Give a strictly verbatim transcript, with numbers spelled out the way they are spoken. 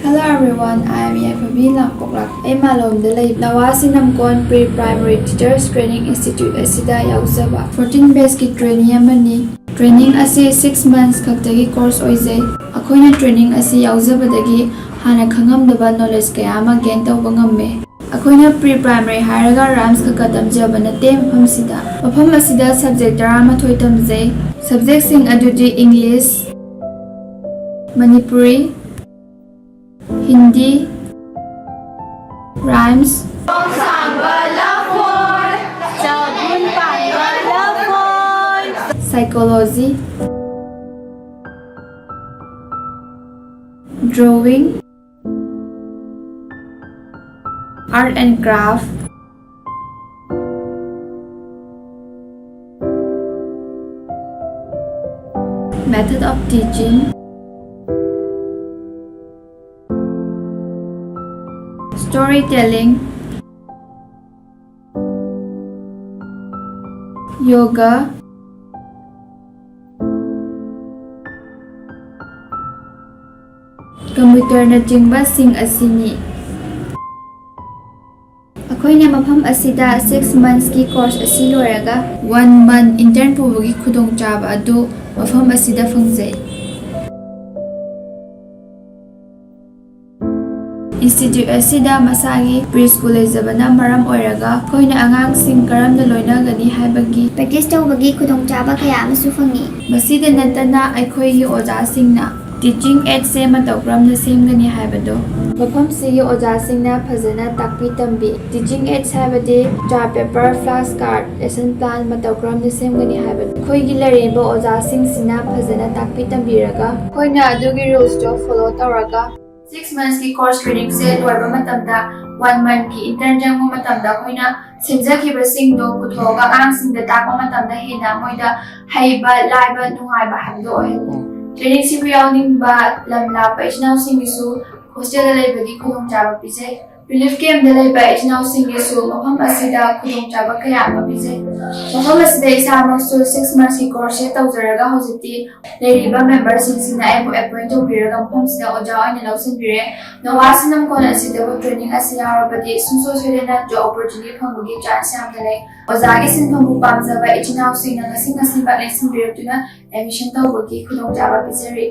Hello everyone, I am Yaifabee Langpoklak. ꯑꯩ ꯃꯥꯂꯣꯝꯗ ꯂꯩꯕ ꯅꯋꯥ ꯁꯤꯅꯝꯀꯣꯟ Pre Primary Teachers Training Institute ꯑꯁꯤꯗ ꯌꯥꯎꯖꯕ fourteen batchꯀꯤ trainee ꯑꯃꯅꯤ꯫ Training ꯑꯁꯤ six months ꯈꯛꯇꯒꯤ course ꯑꯣꯏꯖꯩ꯫ ꯑꯩꯈꯣꯏꯅ training ꯑꯁꯤ ꯌꯥꯎꯖꯕꯗꯒꯤ ꯍꯥꯟꯅ ꯈꯪꯉꯝꯗꯕ knowledge ꯀꯌꯥ ꯑꯃ gain ꯇꯧꯕ ꯉꯝꯃꯦ꯫ ꯑꯩꯈꯣꯏꯅ Pre Primary ꯍꯥꯏꯔꯒ rhymes ꯈꯛꯇ ꯇꯝꯖꯕ ꯅꯠꯇꯦ ꯃꯐꯝꯁꯤꯗ꯫ ꯃꯐꯝ ꯑꯁꯤꯗ subject ꯇꯔꯥꯃꯥꯊꯣꯏ ꯇꯝꯖꯩ꯫ Subjectꯁꯤꯡ ꯑꯗꯨꯗꯤ English, Manipuri, Hindi, rhymes, psychology, drawing, art and craft, method of teaching, storytelling, yoga, computerꯅꯆꯤꯡꯕꯁꯤꯡ ꯑꯁꯤꯅꯤ꯫ ꯑꯩꯈꯣꯏꯅ ꯃꯐꯝ ꯑꯁꯤꯗ six monthsꯀꯤ course ꯑꯁꯤ ꯂꯣꯏꯔꯒ one month intern ꯄꯨꯕꯒꯤ ꯈꯨꯗꯣꯡꯆꯥꯕ ꯑꯗꯨ ꯃꯐꯝ ꯑꯁꯤꯗ ꯐꯪꯖꯩ꯫ Institute ꯑꯁꯤꯗ ꯃꯁꯥꯒꯤ preschool ꯂꯩꯖꯕꯅ ꯃꯔꯝ ꯑꯣꯏꯔꯒ ꯑꯩꯈꯣꯏꯅ ꯑꯉꯥꯡꯁꯤꯡ ꯀꯔꯝꯅ ꯂꯣꯏꯅꯒꯅꯤ ꯍꯥꯏꯕꯒꯤ practice ꯇꯧꯕꯒꯤ ꯈꯨꯗꯣꯡꯆꯥꯕ ꯀꯌꯥ ꯑꯃꯁꯨ ꯐꯪꯉꯤ꯫ ꯃꯁꯤꯗ ꯅꯠꯇꯅ ꯑꯩꯈꯣꯏꯒꯤ ꯑꯣꯖꯥꯁꯤꯡꯅ teaching aidsꯁꯦ ꯃꯇꯧ ꯀꯔꯝꯅ ꯁꯦꯝꯒꯅꯤ ꯍꯥꯏꯕꯗꯣ ꯃꯐꯝꯁꯤꯒꯤ ꯑꯣꯖꯥꯁꯤꯡꯅ ꯐꯖꯅ ꯇꯥꯛꯄꯤ ꯇꯝꯕꯤ꯫ Teaching aids ꯍꯥꯏꯕꯗꯤ chart paper, flashcard, lesson plan ꯃꯇꯧ ꯀꯔꯝꯅ ꯁꯦꯝꯒꯅꯤ ꯍꯥꯏꯕꯗꯣ ꯑꯩꯈꯣꯏꯒꯤ ꯂꯩꯔꯤꯕ ꯑꯣꯖꯥꯁꯤꯡꯁꯤꯅ ꯐꯖꯅ ꯇꯥꯛꯄꯤ ꯇꯝꯕꯤꯔꯒ ꯑꯩꯈꯣꯏꯅ ꯑꯗꯨꯒꯤ rulesꯇꯣ follow ꯇꯧꯔꯒ six monthsꯀꯤ course trainingꯁꯦ ꯂꯣꯏꯕ ꯃꯇꯝꯗ one monthꯀꯤ intern ꯆꯪꯕ ꯃꯇꯝꯗ ꯑꯩꯈꯣꯏꯅ ꯁꯦꯝꯖꯈꯤꯕꯁꯤꯡꯗꯣ ꯄꯨꯊꯣꯛꯑꯒ ꯑꯉꯥꯡꯁꯤꯡꯗ ꯇꯥꯛꯄ ꯃꯇꯝꯗ ꯍꯦꯟꯅ ꯃꯣꯏꯗ ꯍꯩꯕ, ꯂꯥꯏꯕ, ꯅꯨꯡꯉꯥꯏꯕ ꯍꯥꯏꯕꯗꯣ ꯑꯣꯏꯍꯜꯂꯤ꯫ Trainingꯁꯤꯕꯨ ꯌꯥꯎꯅꯤꯡꯕ ꯂꯝ ꯂꯥꯞꯄ ꯏꯆꯤꯟ ꯏꯅꯥꯎꯁꯤꯡꯒꯤꯁꯨ hostelꯗ ꯂꯩꯕꯒꯤ ꯈꯨꯗꯣꯡꯆꯥꯕ ꯄꯤꯖꯩ꯫ Relief camp ꯗ ꯂꯩꯕ ꯏꯆꯤꯟ ꯏꯅꯥꯎꯁꯤꯡꯒꯤꯁꯨ ꯃꯐꯝ ꯑꯁꯤꯗ ꯈꯨꯗꯣꯡꯆꯥꯕ ꯀꯌꯥ ꯑꯃ ꯄꯤꯖꯩ꯫ ꯃꯐꯝ ꯑꯁꯤꯗ ꯏꯁꯥꯃꯛꯁꯨ Six Months ꯀꯤ course ꯁꯦ ꯇꯧꯖꯔꯒ ꯍꯧꯖꯤꯛꯇꯤ ꯂꯩꯔꯤꯕ member ꯁꯤꯡꯁꯤꯅ ꯑꯩꯕꯨ appoint ꯇꯧꯕꯤꯔꯒ ꯃꯐꯝꯁꯤꯗ ꯑꯣꯖꯥ ꯑꯣꯏꯅ ꯂꯧꯁꯤꯟꯕꯤꯔꯦ꯫ ꯅꯣꯋꯥ ꯁꯤꯅꯝꯀꯣꯟ ꯑꯁꯤꯗꯕꯨ training ꯑꯁꯤ ꯌꯥꯎꯔꯕꯗꯤ ꯁꯨꯡꯁꯣꯏ ꯁꯣꯏꯗꯅ job opportunity ꯐꯪꯕꯒꯤ chance ꯌꯥꯝꯅ ꯂꯩ꯫ ꯑꯣꯖꯥꯒꯤ ꯁꯤꯟꯐꯝꯕꯨ ꯄꯥꯝꯖꯕ ꯏꯆꯤꯟ ꯏꯅꯥꯎꯁꯤꯡꯅ ꯉꯁꯤ ꯉꯁꯤꯃꯛ ꯂꯦꯡꯁꯤꯟꯕꯤꯔꯛꯇꯨꯅ admission ꯇꯧꯕꯒꯤ ꯈꯨꯗꯣꯡꯆꯥꯕ ꯄꯤꯖꯔꯤ꯫